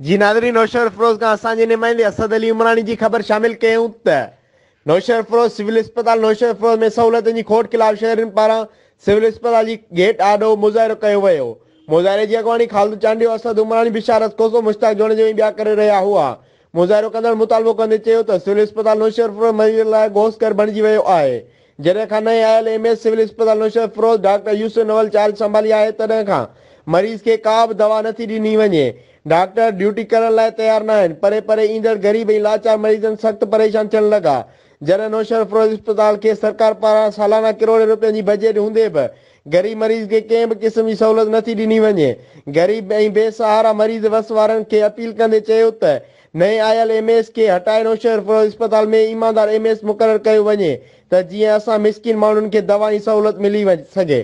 جي ناظرين نوشهروفيروز کان اسان جي نمائندي اسد علي عمراڻي جي خبر شامل ڪيون ته نوشهروفيروز سول اسپتال نوشهروفيروز ۾ سهولتن جي کوٽ خلاف شهرين پاران سول اسپتال جي گيٽ آڏو مظاهرو ڪيو ويو مظاهري جي اڳواڻي خالد چانڊيو اسد عمراڻي بشارت کوسو مشتاق جوڻيجو ۽ ٻيا ڪري رهيا هئا مظاهرو ڪندڙ مطالبو ڪندي چيو ته سول اسپتال نوشهروفيروز مريضن لاء گوشت گهر بڻجي ويو آهي جڏهن کان نئين آيل ايم ايس سول اسپتال نوشهروفيروز ڊاڪٽر يوسف نول چارج سنڀالي آهي تڏهن کان مريض کي ڪا به دوا نٿي ڏني وڃي ڊاڪٽر ڊيوٽي ڪرڻ لاء تيار ناهن پري پري ايندڙ غريب ۽ لاچار مريضن سخت پريشان ٿيڻ لڳا جڏهن نوشهروفيروز اسپتال کي سرڪار پاران سالانه ڪروڙين روپين جي بجيٽ هوندي به غريب مريض کي ڪنهن به قسم جي سهولت نٿي ڏني وڃي. غريب ۽ بي سهارا مريض وس وارن کي اپيل ڪندي چيو ته نئين آيل ايم ايس کي هٽائي نوشهروفيروز اسپتال ۾ ايماندار ايم ايس مقرر ڪيو وڃي ته جيئن اسان مسڪين ماڻهن کي دوا ۽ سهولت ملي سگهي.